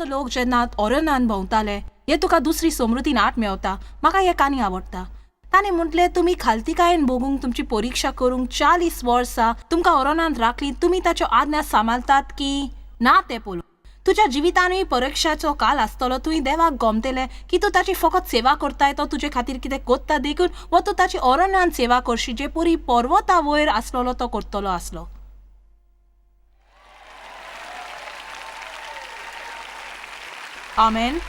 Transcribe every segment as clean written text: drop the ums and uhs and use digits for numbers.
लोक जेन्ना ओरनान भोंवताले, हे तुका दुसरी समृतीन आठ मेवता. म्हाका हे काणी आवडटा. ताणें म्हटलें, तुमी खालतिकायेन भोगूंक तुमची परिक्षा करूंक 40 वर्सां तुमकां ओरोनांत राखली. तुमी ताच्यो आज्ञा सांबाळटात की ना तें पळोवंक. तुज्या जिवितानूय परिक्षाचो काल आसतलो. तुवें देवाक गमतलें की तूं ताची फकत सेवा करताय, तो तुजे खातीर कितें कोत्ता देखून, वो तूं ताची ओरनान सेवा करशी जे परी पर्वता वयर आसलेलो तो करतलो आसलो. आमेन.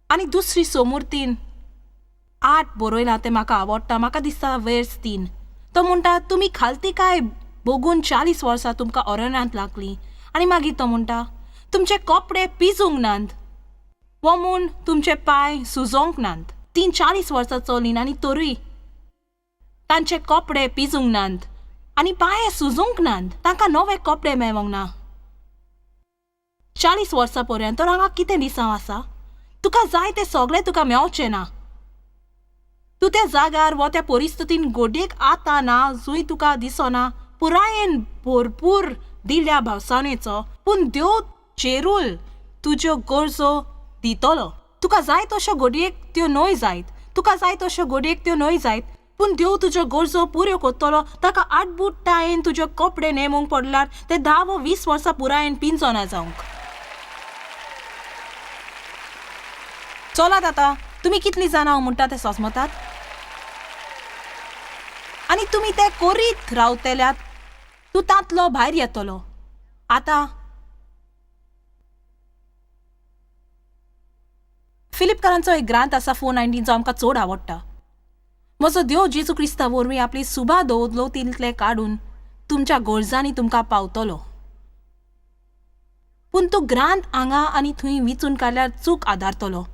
आनी दुसरी समूर्तीन 8 बरयलां तें म्हाका आवडटा. म्हाका दिसता वेर्स 3. तो म्हणटा, तुमी खालतिकाय भोगून 40 वर्सां तुमकां अरण्यांत लागलीं. आनी मागीर तो म्हणटा, तुमचे कपडे पिजूंक नात वो म्हूण तुमचे पांय सुजोवंक नात. 3 40 वर्सां चलीन आनी तरूय तांचे कपडे पिजूंक नात आनी पांय सुजूंक नात. तांकां नवे कपडे मेळोंक ना 40 वर्सां पर्यंत. तर हांगा कितें दिसांव आसा? तुका जाय तें सगळें तुका मेवचें ना. तूं त्या जाग्यार वो त्या परिस्थितीन गोडयेक आतां ना जंय तुका दिसना पुरायेन भरपूर दिल्या भावसाणेचो, पूण देव चेरूल तुज्यो गरजो दितलो. तुका जाय तश्यो घडयेक त्यो न्हय जायत, तुका जाय तश्यो घडयेक त्यो न्हय जायत, पूण देव तुज्यो गरजो पुऱ्यो करतलो. ताका आटबुटायेन तुजे कपडे नेमूंक पडल्यार ते 10 वो 20 वर्सां पुरायेन पिंजोना जावंक. चलात आतां, तुमी कितलीं जाणां हांव म्हणटा तें सोजमतात? आनी तुमी तें करीत रावतल्यात, तूं तांतलो भायर येतलो. आतां फिलिपकारांचो एक ग्रांथ आसा 419 जो आमकां चड आवडटा. म्हजो देव जेजू क्रिस्ता वरवीं आपली सुबा दवरलो तितलें काडून तुमच्या गरजांनी तुमकां पावतलो. पूण तूं ग्रांथ हांगा आनी थंय विचून काडल्यार चूक आदारतलो.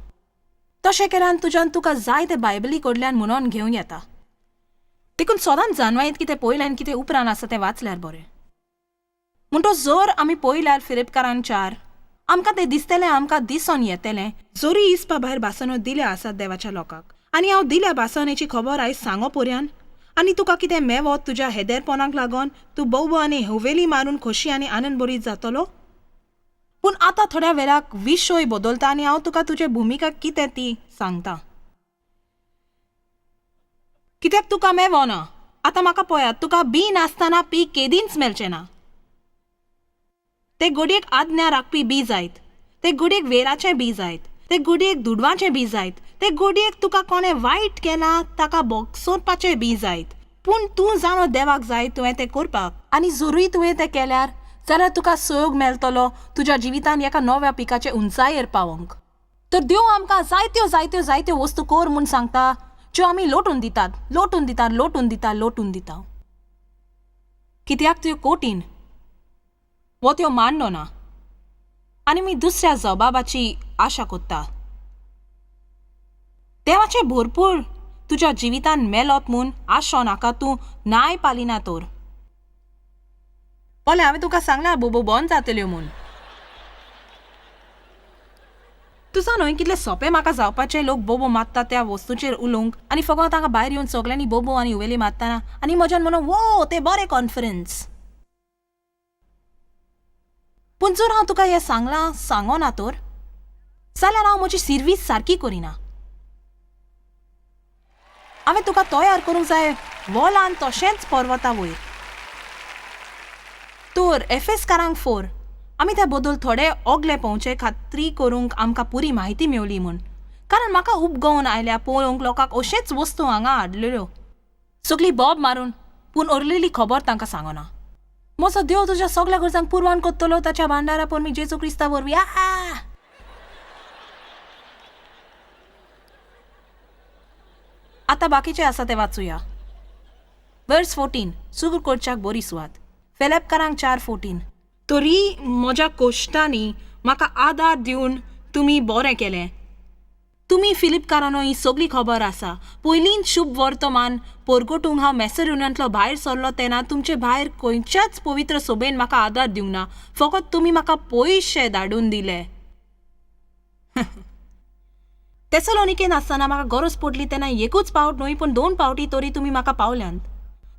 तशें केल्यान तुज्यान तुका जाय तें बायबली कडल्यान म्हणून घेवन येता. देखून सदांच जाणवायत कितें पयल्यान कितें उपरांत आसा तें वाचल्यार बरें. म्हणटो जर आमी पयल्यार फिलिपकारान 4 आमकां तें दिसतलें, आमकां दिसोन येतलें. जरी इसपा भायर भासणो दिल्या आसात देवाच्या लोकांक, आनी हांव दिल्या भासणेची खबर आयज सांगो पर्यान. आनी तुका कितें मेवत तुज्या हेदेरपणाक लागून तूं बोव आनी हवेली मारून खोशी आनी आनंद बरीत जातलो. पूण आतां थोड्या वेळाक विशय बदलता आनी हांव तुका तुजे भुमिका कितें ती सांगता. कित्याक तुका मेवना? आतां म्हाका पळयात, तुका बी नासतना पीक केदींच मेळचें ना. ते घडयेक आज्ञा राखपी बी जायत, ते घडयेक वेराचें बी जायत, ते घडयेक दुडवाचें बी जायत, ते घडयेक तुका कोणें वायट केलां ताका बोगसोवपाचें बी जायत. पूण तूं जाणो देवाक जाय तुवें तें करपाक. आनी जरूय तुवें तें केल्यार जाल्यार तुका सहयोग मेळटलो तुज्या जिवितान एका नव्या पिकाचे उंचायेर पावोवंक. तर देव आमकां जायत्यो जायत्यो जायत्यो वस्तू कर म्हूण सांगता ज्यो आमी लोटून दितात, लोटून दितात, लोटून दितात, लोटून दिता. कित्याक त्यो कठीण वो त्यो मांडना आनी मी दुसऱ्या जबाबाची आशा कोत्ता. देवाचें भरपूर तुज्या जिवितान मेलोत म्हूण आशो नाका तूं नाय पालिना तर. पळय हांवें तुका सांगलां बोबो बंद जातल्यो म्हूण. तुजो न्हय कितलें सोंपें म्हाका जावपाचें लोक बोबो मारता त्या वस्तूचेर उलोवंक आनी फकत तांकां भायर येवन सगल्यांनी बोबो आनी उवेली मारतना आनी म्हज्यान म्हणून वो तें बरें कॉन्फरन्स. पूण जर हांव तुका हें सांगलां सांगना तर जाल्यार हांव म्हजी सिर्वीस सारकी करिना. हांवें तुका तयार करूंक जाय वोलान तशेंच पर्वता वयर. तर एफएसकारांक 4 आमी त्या बदल थोडे ओगले पोवचे खात्री करूंक आमकां पुरी म्हायती मेवली म्हूण. कारण म्हाका उपगोवन आयल्या पळोवंक लोकांक अशेच वस्तू हांगा हाडलेल्यो सगळी बोब मारून, पूण उरलेली खबर तांकां सांगना. म्हजो देव तुज्या सगल्या गरजांक पुरवण करतलो ताच्या भांडारा परमी जेजू क्रिस्ता वरवीं. आतां बाकीचें आसा तें वाचुया. वर्स 14 सुरू करच्याक बरी सुवात. फिलिपकारांक 4:14. तरी म्हज्या कोश्टांनी म्हाका आदार दिवन तुमी बरें केलें. तुमी फिलिपकारांनो ही सगळी खबर आसा. पयलींच शुभ वर्तमान परगटूंक हांव मेसेरोनियांतलो भायर सरलो तेन्ना तुमचे भायर खंयच्याच पवित्र सोबेन म्हाका आदार दिवंक ना, फकत तुमी म्हाका पयशे धाडून दिले. तेसलोनिकेन आसतना म्हाका गरज पडली तेन्ना एकूच पावट न्हय पूण 2 पावटी तरी तुमी म्हाका पावल्यांत.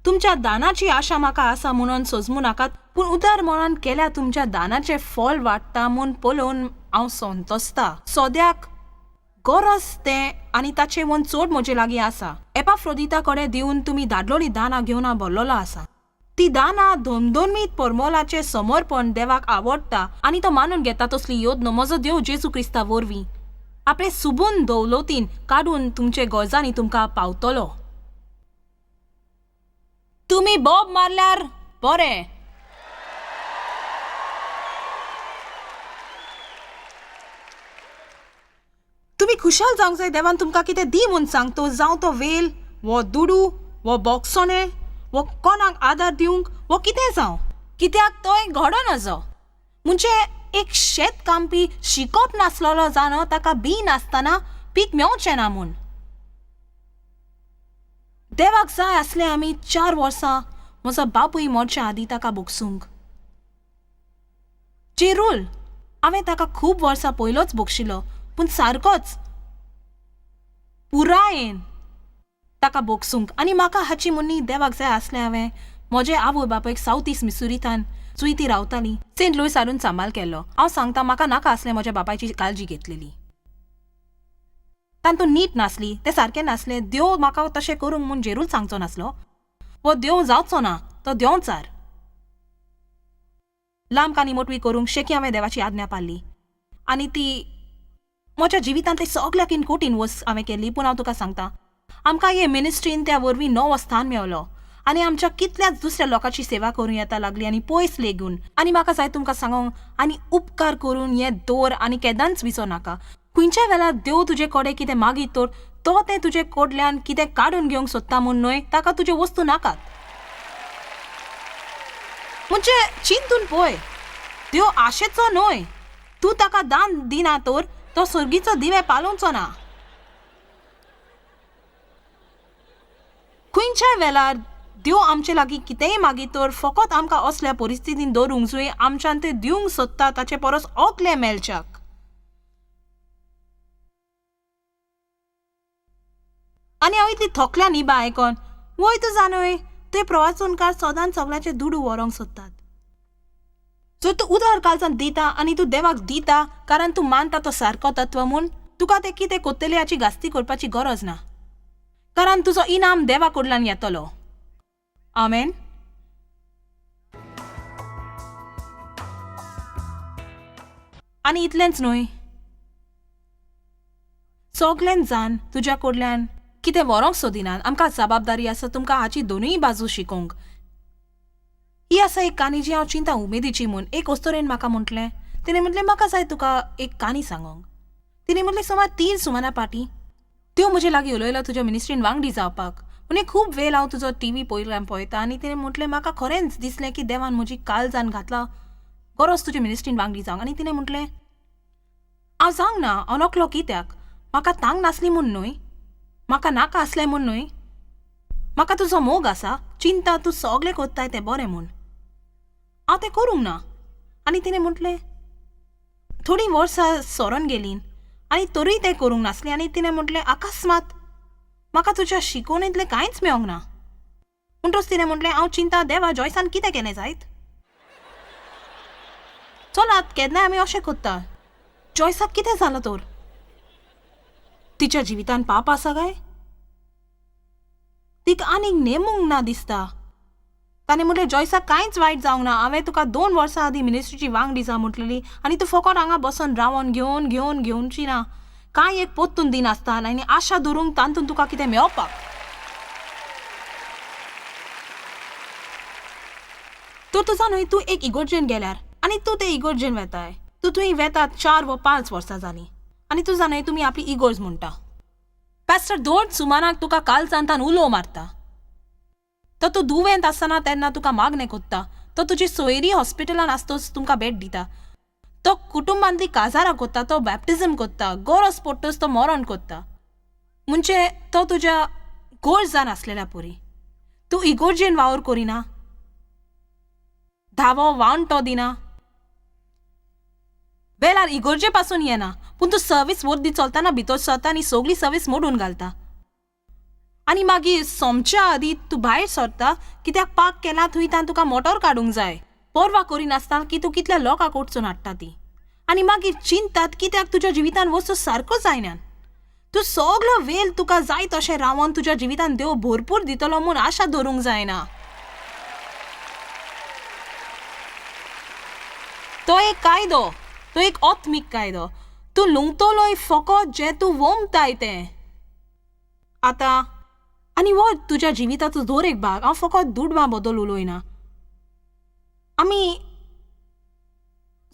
तुमच्या दानाची आशा म्हाका आसा म्हणून सोजमू नाकात, पूण उदार मनान केल्या तुमच्या दानाचें फल वाडटा म्हूण पळोवन हांव संतोसता. सद्याक गरज तें आनी ताचे म्हूण चड म्हजे लागीं आसा. एपाफ्रोदिता कडेन दिवन तुमी धाडलोली दानां घेवन हांव भरलेलो आसा. ती दानां धमधमीत परमलाचें समर्पण देवाक आवडटा आनी तो मानून घेता तसली योद्न म्हजो देव जेजू क्रिस्ता वरवीं आपले सुबून दवलतीन काडून तुमचे गरजांनी तुमकां पावतलो. तुमी बोब मारल्यार बरें. तुमी खुशाल जावंक जाय देवान तुमकां कितें दी म्हूण सांगतो, जावं तो वेल वो दुडू वो बोक्सोने वो कोणाक आदार दिवंक वो कितें जावं, कित्याक तोय घडो नजो. म्हणजे एक शेत कामपी शिकप नासलेलो जाणो ताका बी नासतना पीक मेवचें ना म्हूण. देवाक जाय आसलें आमी 4 वर्सां म्हजो बापूय मरच्या आदीं ताका बोगसूंक. जेरूल हांवें ताका खूब वर्सां पयलोच बोगशिलो, पूण सारकोच पुरायेन ताका बोगसूंक. आनी म्हाका हाची मुन्नी देवाक जाय आसलें हांवें म्हजे आवय बापायक सावथ इस्ट मिसुरींतान जुंय ती रावताली सेंट लुईस हाडून सांबाळ केल्लो. हांव सांगता म्हाका नाका आसलें म्हज्या बापायची काळजी घेतलेली. तातूंत नीट नासली, तें सारकें नासलें. देव म्हाका तशें करूंक म्हूण जेरूल सांगचो नासलो. हो देव जावचो ना, तो देंवचार. लांब कानी मोटवी करूंक शेकी हांवें देवाची आज्ञा पाळ्ळी आनी ती म्हज्या जिवितांतली सगळ्याकीन कठीण वस्त हांवें केल्ली. पूण हांव तुका सांगता, आमकां हे मिनिस्ट्रीन त्या वरवीं नवो स्थान मेवलो आनी आमच्या कितल्याच दुसऱ्या लोकांची सेवा करूं येता लागली आनी पयस लेगून. आनी म्हाका जाय तुमकां सांगूंक आनी उपकार करून हें दवर आनी केदांच विसर नाका. खंयच्या वेळार देव तुजे कडेन कितें मागीत तर तो तें तुजे कडल्यान कितें काडून घेवंक सोदता म्हूण न्हय, ताका तुज्यो वस्तू नाकात. म्हणजे चिंतून पळय, देव आशेचो न्हय. तूं ताका दान दिना तर तो सर्गीचो दिवे पालोवचो ना. खंयच्याय वेळार देव आमचे लागीं कितेंय मागीत तर फकत आमकां असल्या परिस्थितीन दवरूंक जंय आमच्यान तें दिवंक सोदता ताचे परस ओगलें मेळच्याक. आनी हांव इतली थकल्या न्ही बा आयकोन. वय तूं जाणय, ते प्रवासनकार सदांच सगळ्याचे दुडू व्हरोंक सोदतात. जर तूं उदार काळजान दिता आनी तूं देवाक दिता कारण तूं मानता तो सारको तत्व म्हूण, तुका तें कितें कोत्तलें हाची गास्ती करपाची गरज ना, कारण तुजो इनाम देवा कडल्यान येतलो. आमेन. आनी इतलेंच न्हय, सगळ्यान जाण तुज्या कडल्यान कितें व्हरोंक सोदिनात. आमकां जबाबदारी आसा तुमकां हाची दोनूय बाजू शिकोवंक. ही आसा एक काणी जी हांव चिंता उमेदीची म्हूण. एक अस्तोरेन म्हाका म्हटलें, तिणें म्हटलें म्हाका जाय तुका एक काणी सांगोंक. तिणें म्हटलें सुमार 3 सुमाना पाटी त्यो म्हजे लागीं उलयलो तुज्या मिनिस्ट्रीन वांगडी जावपाक. म्हणजे खूब वेळ हांव तुजो टीव्ही पळयल्यान पळयता. आनी तिणें म्हटलें म्हाका खरेंच दिसलें की देवान म्हजी काळजान घातला गरज तुज्या मिनिस्ट्रीन वांगडी जावंक. आनी तिणें म्हटलें हांव जावंक ना, हांव नकलो कित्याक, म्हाका तांक नासली म्हूण न्हय, म्हाका नाका आसलें म्हूण न्हय, म्हाका तुजो मोग आसा, चिंता तूं सगळें कोत्ताय तें बरें म्हूण, हांव तें करूंक ना. आनी तिणें म्हटलें थोडीं वर्सां सरोन गेलीं आनी तरूय तें करूंक नासलें. आनी तिणें म्हटलें अकस्मात म्हाका तुज्या शिकोवणेंतलें कांयच मेळोंक ना. म्हणटच तिणें म्हटलें हांव चिंता देवा जॉयसान कितें केलें जायत. चलात केन्नाय आमी अशें कोत्ता, जॉयसाक कितें जालां तर, तिच्या जिवितान पाप आसा काय, तिका आनीक नेमूंक ना दिसता. ताणें म्हटलें जॉयसाक कांयच वायट जावंक ना, हांवें तुका 2 वर्सां आदीं मिनिस्ट्रीची वांगडी जा म्हटलेली आनी तूं फकत हांगा बसून रावन घेवन घेवन घेवची ना, कांय एक पोत्तून दिनासता आनी आशा धरूंक तातूंत तुका कितें मेळपाक. तर तुजा न्हय तूं एक इगोर्जेन गेल्यार आनी तूं ते इगोर्जेन वेताय, तूं थंय वेता 4 वा 5 वर्सां जालीं आनी तुजा न्हय तुमी आपली इगोर्ज म्हणटा. पास्टर 2 सुमानाक तुका कालचांतान उलो मारता, तो तूं दुवेंत आसतना तेन्ना तुका मागणें कोत्ता, तो तुजी सोयरी हॉस्पिटलान आसतच तुमकां भेट दिता, तो कुटुंबांतली काजारां कोत्ता, तो बॅप्टिजम कोत्ता, गरज पडटच तो मरण कोत्ता. म्हणजे तो तुज्या गोरजान आसलेल्या पुरी. तूं इगोर्जेन वावर करिना, धावो वांटो दिना, वेळार इगोर्जे पासून येना, पूण तूं सर्वीस वर्दी चलतना भितर सरता आनी सगळी सर्वीस मोडून घालता आनी मागीर सोमच्या आदीं तूं भायर सरता कित्याक पार्क केला थंय तान तुका मोटोर काडूंक जाय. पर्वा करिनासतना की तूं कितल्या लोकांक अडचण हाडटा ती. आनी मागीर चिंतात कित्याक तुज्या जिवितान वस्तू सारको जायना. तूं सगलो वेल तुका जाय तशें रावन तुज्या जिवितान देव भरपूर दितलो म्हूण आशा धरूंक जायना. तो एक कायदो, तो एक आत्मीक कायदो. तूं लुंगतलोय फकत जें तूं वोमताय तें. आतां आनी हो तुज्या जिविताचो दर एक भाग. हांव फकत दुडवां बद्दल उलयना. आमी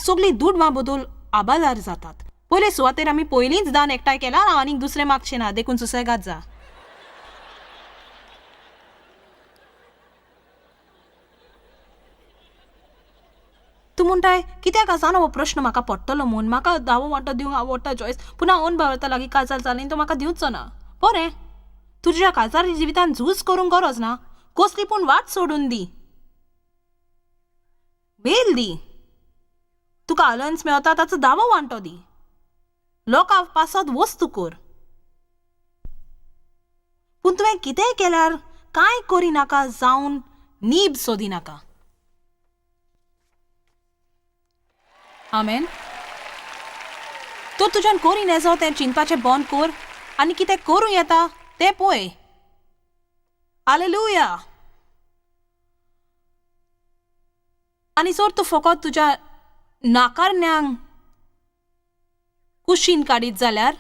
सगळीं दुडवां बद्दल आबाजार जातात. पयले सुवातेर आमी पयलींच दान एकठांय केला, हांव आनीक दुसरें मागचें ना, देखून सुसेगाद जा. तूं म्हणटाय कित्याक आसा हो प्रश्न म्हाका पडटलो म्हूण. म्हाका दावो वांटो दिवंक आवडटा जॉयस, पूण हांव अनभावता लागीं काजार जालें तो म्हाका दिवचो ना. बरें, तुज्या काजारी जिवितान झूज करूंक गरज ना. कसली पूण वाट सोडून दी, वेल दी. तुका अलायन्स मेळता ताचो दावो वांटो दी. लोकां पासत वस्तू कर. पूण तुवें कितेंय केल्यार कांय करिनाका जावन नीब सोदिनाका. आमेन. तर तुज्यान करी नेजो तें चिंतपाचें बंद कर आनी कितें करूं येता तें पळय. हालेलुया. आनी जर तूं फकत तुज्या नाकारण्यांक कुशीन काडीत जाल्यार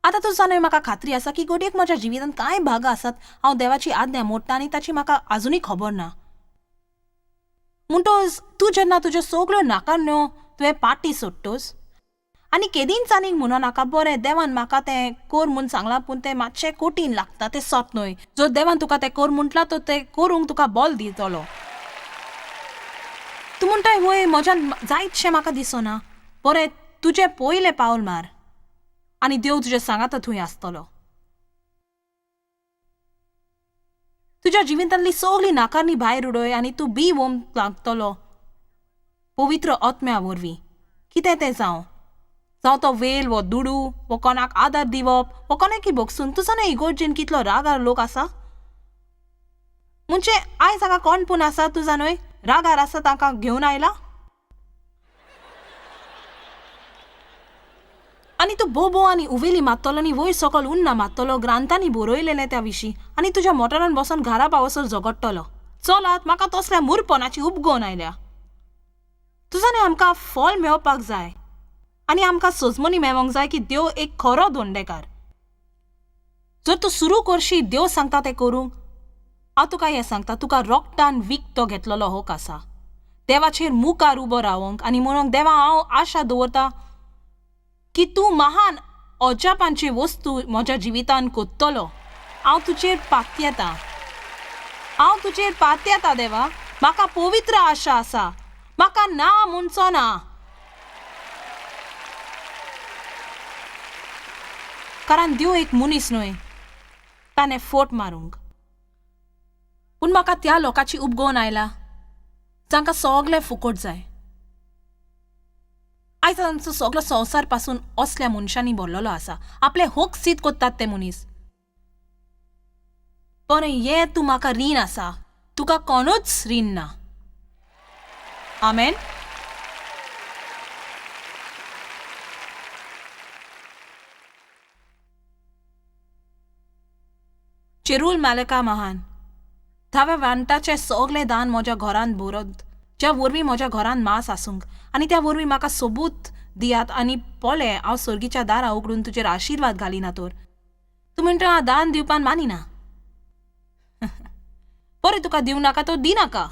आतां तूं जाणा, म्हाका खात्री आसा की घडयेक म्हज्या जिवितांत कांय भाग आसात हांव देवाची आज्ञा मोडटा आनी ताची म्हाका आजुनूय खबर ना. म्हणटच तूं जेन्ना तुज्यो सगल्यो नाकारण्यो तुवें पाटी सोडटस आनी केदींच आनीक म्हणो नाका बरें देवान म्हाका तें कर म्हूण सांगलां पूण तें मातशें कठीण लागता, तें सत न्हय. जर देवान तुका तें कर म्हटलां तर तें करूंक तुका बल दितलो. तूं म्हणटाय वय म्हज्यान जायतशें म्हाका दिसना. बरें, तुजें पयलें पावल मार आनी देव तुज्या सांगाता थंय आसतलो. तुज्या जिवितांतली सगळी नाकारणी भायर उडय आनी तूं बी वोम लागतलो पवित्र आत्म्या वरवीं. कितें तें जावं, जावं तो वेल वो दुडू वो कोणाक आदार दिवप वो कोणाकी भोगसून. तूं जाणा इगोर्जेन कितलो रागार लोक आसा. म्हणजे आयज हांगा कोण पूण आसा तूं जाणय रागार आसा तांकां घेवन आयला. आनी तूं बोबो आनी उवेली मारतलो आनी वयर सकल उन्ना मारतलो ग्रांथांनी बरयलेलें त्या विशीं आनी तुज्या मोटरान बसोन घरा पावसर झगडटलो. चलात, म्हाका तसल्या मुरपणाची उपगोन आयल्या. तूं जाणा आमकां फल मेळपाक जाय आनी आमकां सजमनी मेळोंक जाय की देव एक खरो दोंडेकार. जर तूं सुरू करशी देव सांगता तें करूंक, हांव तुका हें सांगता, तुका रोगटान विकतो घेतलेलो हक आसा देवाचेर मुखार उबो रावंक आनी म्हणूंक देवा हांव आशा दवरता की तूं महान अजापांची वस्तू म्हज्या जिवितान कोत्तलो. हांव तुजेर पातयेता, हांव तुजेर पातयेता देवा. म्हाका पवित्र आशा आसा, म्हाका ना म्हणचो ना. कारण देव एक मनीस न्हय ताणें फोट मारूंक. पूण म्हाका त्या लोकांची उपगोवन आयला जांकां सगलें फुकट जाय. आयज आमचो सगलो संवसार पासून असल्या मनशांनी भरलेलो आसा. आपले हक सीत कोत्तात ते मनीस. बरें, हें तूं म्हाका रीण आसा, तुका कोणूच रीण ना. आमेन. चेरूल मालका महान धाव्या वांटाचें सगलें दान म्हज्या घरांत भरत, ज्या वरवीं म्हज्या घरांत मास आसूंक आनी त्या वरवीं म्हाका सबूत दियात आनी पळय हांव सर्गीच्या दारां उगडून तुजेर आशिर्वाद घालिना तर. तूं म्हणटा हांव दान दिवपान मानिना. बरें, तुका दिवं नाका तो दिनाका.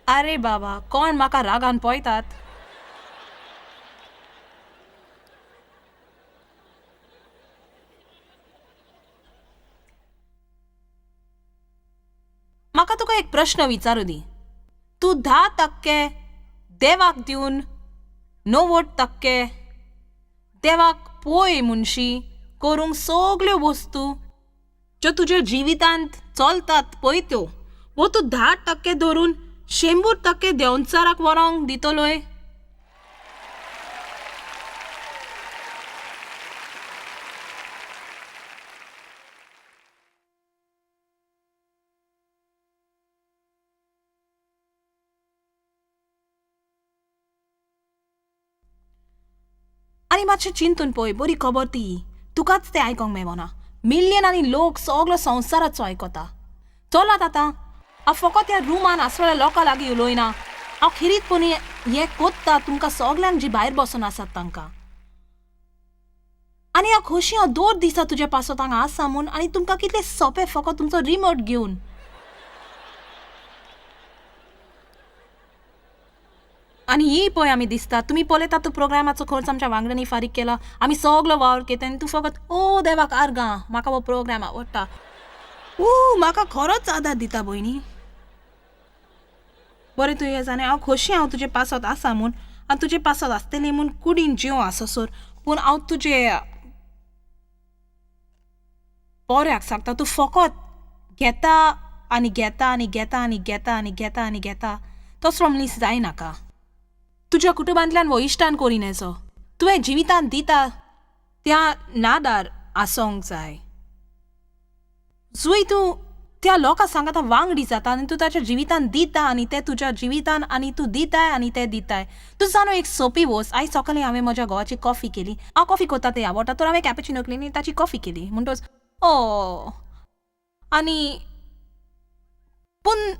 आरे बाबा, कोण म्हाका रागान पळयतात. म्हाका तुका एक प्रश्न विचारू दी. तूं 10% देवाक दिवन 90% देवाक पळय मुनशी करूंक सगल्यो वस्तू ज्यो तुज्या जिवितांत चलतात पळय त्यो, वो तूं 10% धरून 100% देंवचाराक व्हरोंक दितलोय? आनी मातशें चिंतून पळय, बरी खबर ती, तुकाच तें आयकोंक मेवना. मिलियनांनी लोक सगलो संवसाराचो आयकता. चलात आतां, हांव फकत ह्या रुमान आसलेल्या लोकां लागीं उलयना, हांव खेरीतपणी हें कोत्ता तुमकां सगल्यांक जी भायर बसून आसात तांकां. आनी हांव खोशी हांव दोन दिसा तुजे पासत हांगा आसा म्हूण, आनी तुमकां कितलें सोंपें फकत तुमचो रिमोट घेवन. आनी ही पळय आमी दिसता, तुमी पळयतात तो प्रोग्रामाचो खर्च आमच्या वांगड्यांनी फारीक केला, आमी सगलो वावर केता आनी तूं फकत ओ देवाक आर्गां, म्हाका हो प्रोग्राम आवडटा, ऊ म्हाका खरोच आदार दिता भयणी. बरें तूं हें जाणें, हांव खोशी हांव तुजे पासत आसा म्हूण, आनी तुजे पासत आसतलें म्हूण कुडीन जीव आससर, पूण हांव तुजे पोऱ्याक सांगता, तूं फकत घेता आनी घेता आनी घेता आनी घेता आनी घेता आनी घेता, तसलो मनीस जायनाका. तुज्या कुटुंबांतल्यान वो इश्टान करिनेचो, तुवें जिवितान दिता त्या नादार आसोंक जाय. जुय तूं त्या लोकां सांगाता वांगडी जाता आनी तूं ताच्या जिवितान दिता आनी ते तुज्या जिवितान आनी तूं दिताय आनी ते दिताय. तूं जाणो एक सोंपी वस्त, आयज सकाळीं हांवें म्हज्या घोवाची कॉफी केली, हांव कॉफी कोत्ता तें आवडटा, तर हांवें कॅपेचिनो केली आनी ताची कॉफी केली म्हणटच ओ आनी पूण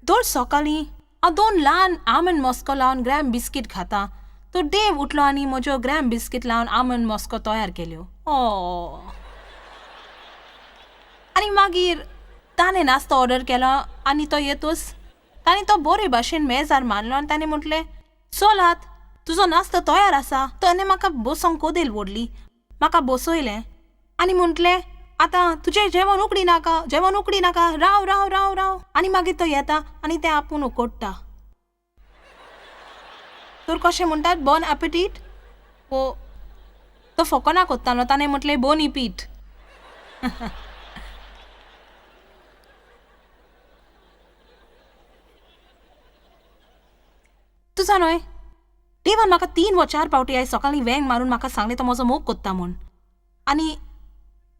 दर सकाळीं हांव दोन ल्हान आमंड मस्को लावन ग्रॅम बिस्कीट खाता, तर देव उठलो आनी म्हज्यो ग्रॅम बिस्कीट लावन आमंड मस्को तयार केल्यो. ओ आनी मागीर ताणें नास्तो ऑर्डर केलो आनी तो येतूच ताणें तो बरे भाशेन मेजार मारलो आनी ताणें म्हटलें चलात तुजो नास्तो तयार आसा. ताणें म्हाका बसोंक कदेल व्हडली, म्हाका बसयलें आनी म्हटलें आतां तुजें जेवण उकडी नाका, जेवण उकडी नाका, राव राव राव राव. आनी मागीर तो येता आनी तें आपूण उकडटा. तर कशें म्हणटात बोन एपेटीट, वो तो फोकोना कोत्तालो, ताणें म्हटलें बोन इपीट. तूं जाणोय देवान म्हाका 3 वा 4 पावटी आयज सकाळीं वेंग मारून म्हाका सांगलें तो म्हजो मोग कोत्ता म्हूण. आनी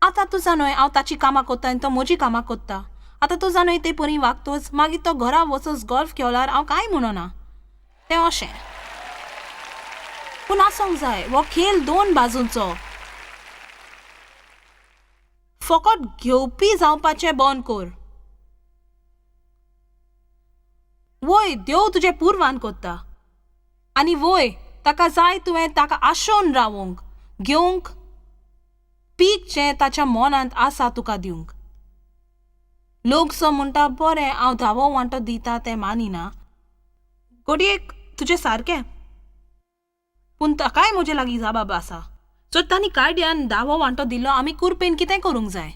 आतां तूं जाणोय हांव ताची कामां कोत्ता आनी तो म्हजी कामां कोत्ता. आतां तूं जाणोय ते परी वागतोच मागीर तो घरा वचोच गोल्फ खेळल्यार हांव कांय म्हणना, तें अशें. पूण आसूंक जाय हो खेळ दोन बाजूंचो, फकत घेवपी जावपाचें बंद कर. वय देव तुजें पुरवान कोत्ता आनी वय ताका जाय तुवें ताका आशोवन रावोंक, घेवंक पीक जें ताच्या मनांत आसा तुका दिवंक. लोक सो म्हणटा बरें हांव धावो वांटो दिता तें मानिना, घडयेक तुजें सारकें, पूण ताकाय म्हजे लागीं जबाब आसा. जर तांणी कायद्यान धावो वांटो दिलो आमी कुरपेन कितें करूंक जाय?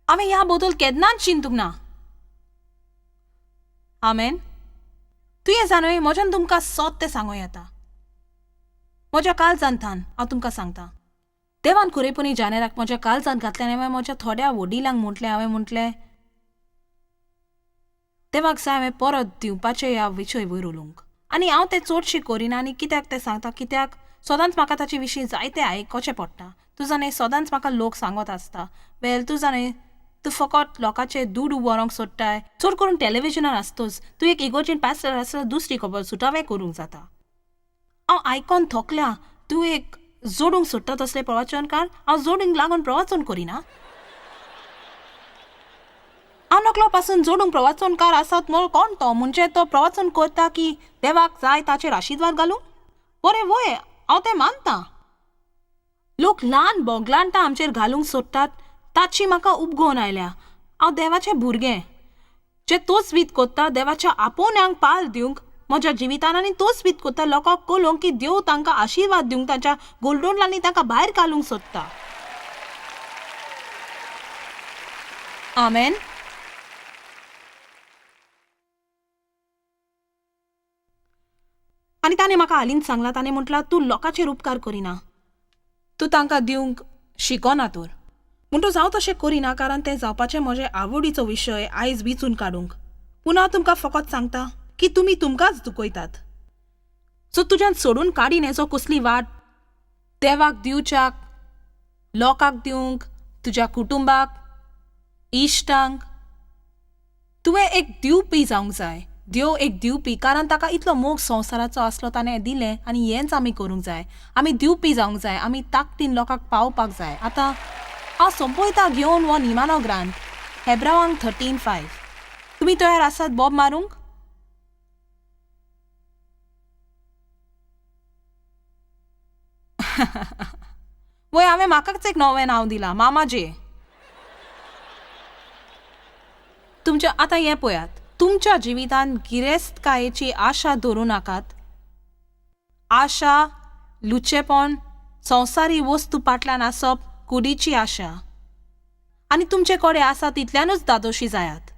हांवें ह्या बद्दल केन्नाच चिंतूंक ना. आमेन. तुवें जाणोय म्हज्यान तुमकां सत तें सांगूं येता, म्हज्या काळजांतल्यान हांव तुमकां सांगता. देवान खरेपणी जानेराक म्हज्या काळजांत घातलें आनी हांवें म्हज्या थोड्या वडिलांक म्हटलें, हांवें म्हटलें देवाक जाय हांवें परत दिवपाचें ह्या विशय वयर उलोवंक. आनी हांव तें चडशें करिना. आनी कित्याक तें सांगता, कित्याक सदांच म्हाका ताचे विशीं जायतें आयकोचें पडटा. तूं जाणें सदांच म्हाका लोक सांगत आसता, वेल तूं जाणें तूं फकत लोकांचे दुडू व्हरूंक सोदताय, चड करून टॅलिविजनार आसतोच तूं एक इगोर्जेन पास्टर आसल्यार दुसरी खबर सुटावें करूंक जाता. हांव आयकोन थकल्या, तूं एक जोडूंक सोदता तसलें प्रवचनकार, हांव जोडूंक लागून प्रवचन करिना. हांव नकलो पासून जोडूंक प्रवचनकार आसात म्हूण कोण तो, म्हणजे तो प्रवचन करता की देवाक जाय ताचेर आशिर्वाद घालूंक? बरें वय हांव तें मानता. लोक ल्हान बोगलांटां आमचेर घालूंक सोदतात ताची म्हाका उपगोवन आयल्या. हांव देवाचें भुरगें जें तोच वीत कोत्ता देवाच्या आपोवण्यांक पाल दिवंक म्हज्या जिवितान, आनी तोच वीत कोत्ता लोकांक कळोवंक की देव तांकां आशिर्वाद दिवंक तांच्या गोल्डोंडांनी तांकां भायर घालूंक सोदता. आमेन. आनी ताणें म्हाका हालींच सांगलां, ताणें म्हटलां तूं लोकांचेर उपकार करिना, तूं तांकां दिवंक शिकना तर. म्हणटच हांव तशें करिना, कारण तें जावपाचें म्हजे आवडीचो विशय आयज विचून काडूंक. पूण हांव तुमकां फकत सांगता की तुमी तुमकांच दुखयतात. सो तुज्यान सोडून काडीन हेचो कसली वाट देवाक दिवच्याक, लोकांक दिवंक, तुज्या कुटुंबाक. इश्टांक तुवें एक दिवपी जावंक जाय. देव एक दिवपी, कारण ताका इतलो मोग संवसाराचो आसलो, ताणें दिलें आनी हेंच आमी करूंक जाय. आमी दिवपी जावंक जाय. आमी ताकदीन लोकांक पावोवपाक जाय. आतां हांव सोंपयता घेवन हो निमाणो ग्रांथ, हेब्रावांक 13:5. तुमी तयार आसात बोब मारूंक? वय, हांवें म्हाकाच एक नवें नांव दिलां, मामा जे. तुमच्या आतां हें पळयात, तुमच्या जिवितांत गिरेस्तकायेची आशा धरूं नाकात. आशा, लुचेपण, संवसारी वस्तू फाटल्यान आसप कुडीची आशा. आनी तुमचे कडेन आसा तितल्यानूच दादोशी जायात.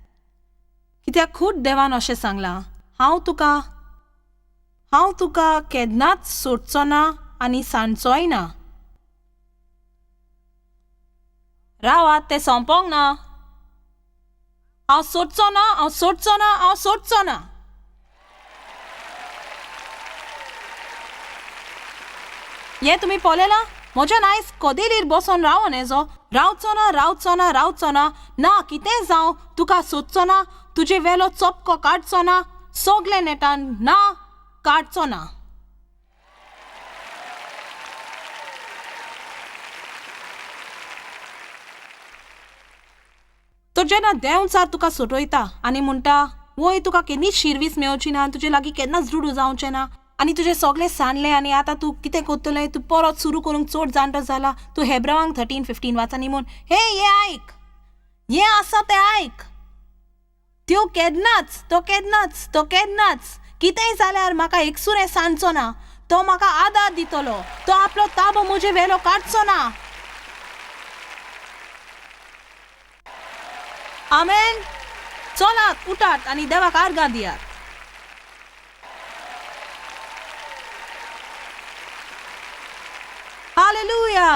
कित्याक खूद देवान अशें सांगलां, हांव तुका केन्नाच सोडचो ना आनी सांडचोय ना. रावात, तें सोंपोंक ना. हांव सोडचो ना, हांव सोडचो ना, हांव सोडचो ना. हें तुमी पळयलां? म्हज्यान आयज कदेलीर बसोन रावोन हेजो रावचो ना, रावचो ना, रावचो ना. ना कितें जावं, तुका सोदचो ना, तुजे वेलो चपको काडचो ना, सगळे नेटान ना काडचो ना. तर जेन्ना देंवचार तुका सोटयता आनी म्हणटा, वय तुका केन्नीच शिरवीस मेवची ना, तुजे लागीं केन्नाच दुडू जावचें ना आनी तुजें सगळें सांडलें आनी आतां तूं कितें करतलें, तूं परत सुरू करूंक चड जाणटो जाला, तूं हेब्रावांक 13:15 वाच आनी म्हूण, हे हें आयक, हें आसा तें आयक. त्यो केन्नाच, तो केन्नाच, तो केन्नाच कितेंय जाल्यार म्हाका एकसुरें सांडचो ना. तो म्हाका आदार दितलो. तो आपलो ताबो म्हजे वेलो काडचो ना. आमेन. चलात, उठात आनी देवाक आर्गां दियात. हालेलुया.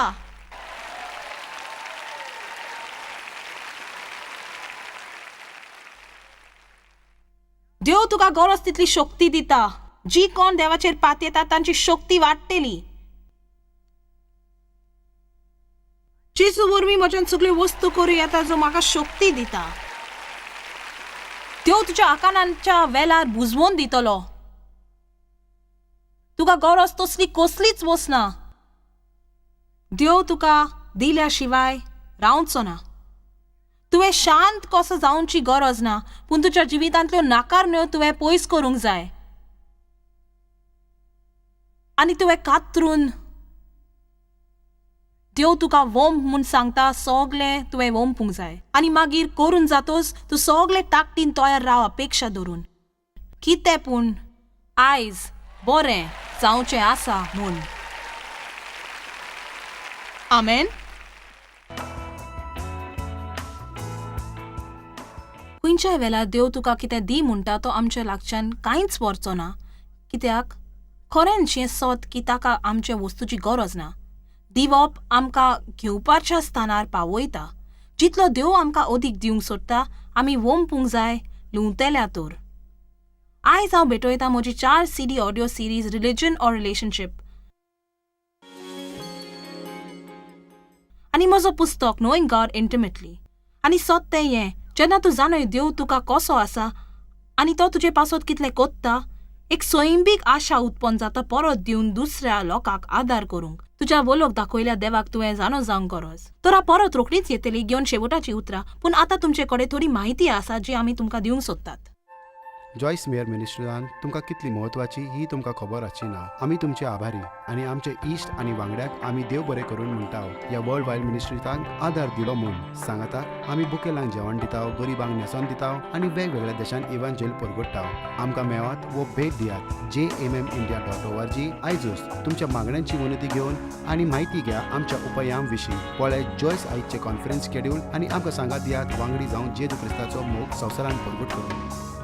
देव तुका गरज तितली शक्ती दिता. जी कोण देवाचेर पातयेता तांची शक्ती वाडटली. जेजू वरवीं म्हज्यान सगळ्यो वस्तू करूं येता जो म्हाका शक्ती दिता. देव तुज्या आकानांच्या वेलार बुजवोन दितलो. तुका गरज तसली कसलीच वचना. देव तुका दिल्या शिवाय रावचो ना. तुवें शांत कसो जावची गरज ना, पूण तुज्या जिवितांतल्यो नाकारण्यो तुवें पयस करूंक जाय आनी तुवें कातरून देव तुका वोंप म्हूण सांगता, सगळें तुवें वोंपूंक जाय. आनी मागीर करून जातोच तूं सगळें ताकदीन तयार राव, अपेक्षा धरून कितें पूण आयज बरें जावचें आसा म्हूण. आमेन. खंयच्याय वेळार देव तुका कितें दी म्हणटा, तो आमच्या लागच्यान कांयच व्हरचो ना. कित्याक खरेंच हें सत की ताका आमच्या वस्तूची गरज ना. दिवप आमकां घेवपाच्या स्थानार पावयता. जितलो देव आमकां अदीक दिवंक सोदता, आमी वोंपूंक जाय लुंवतेल्या. तर आयज हांव भेटयता म्हजी 4 CD audio series Religion or Relationship आनी म्हजो पुस्तक नोईंग गॉड इंटिमेटली. आनी सत तें हें, जेन्ना तूं जाणय देव तुका कसो आसा आनी तो तुजे पासत कितलें कोत्ता, एक सैमीक आशा उत्पन्न जाता परत दिवन दुसऱ्या लोकांक आदार करूंक. तुज्या वलोक दाखयल्या देवाक तुवें जाणो जावंक गरज. तर हांव परत रोखडीच येतली घेवन शेवटाची उतरां, पूण आतां तुमचे कडेन थोडी म्हायती आसा जी आमी तुमकां दिवंक सोदतात. जॉयस मेयर मिनिस्ट्रीन तुमकां कितली म्हत्वाची ही तुमकां खबर आसची ना. आमी तुमचे आभारी आनी आमचे इश्ट आनी वांगड्याक आमी देव बरें करून म्हणटा ह्या वर्ल्ड वायड मिनिस्ट्रीतान आदार दिलो म्हूण. सांगाताक आमी बुकेलांक जेवण दिता, गरिबांक न्हेसोन दिता आनी वेगवेगळ्या देशांत इवांजेल परगट्टा. आमकां मेळात वो भेट दियात jmmindia.org. आयजूच तुमच्या मागण्यांची विनंती घेवन आनी म्हायती घ्या आमच्या उपायां विशीं. पळय जॉयस आयचे कॉन्फरन्स शेड्यूल आनी आमकां सांगात दियात वांगडी जावन जेजू क्रिस्ताचो मोग संवसारान परगट करूं.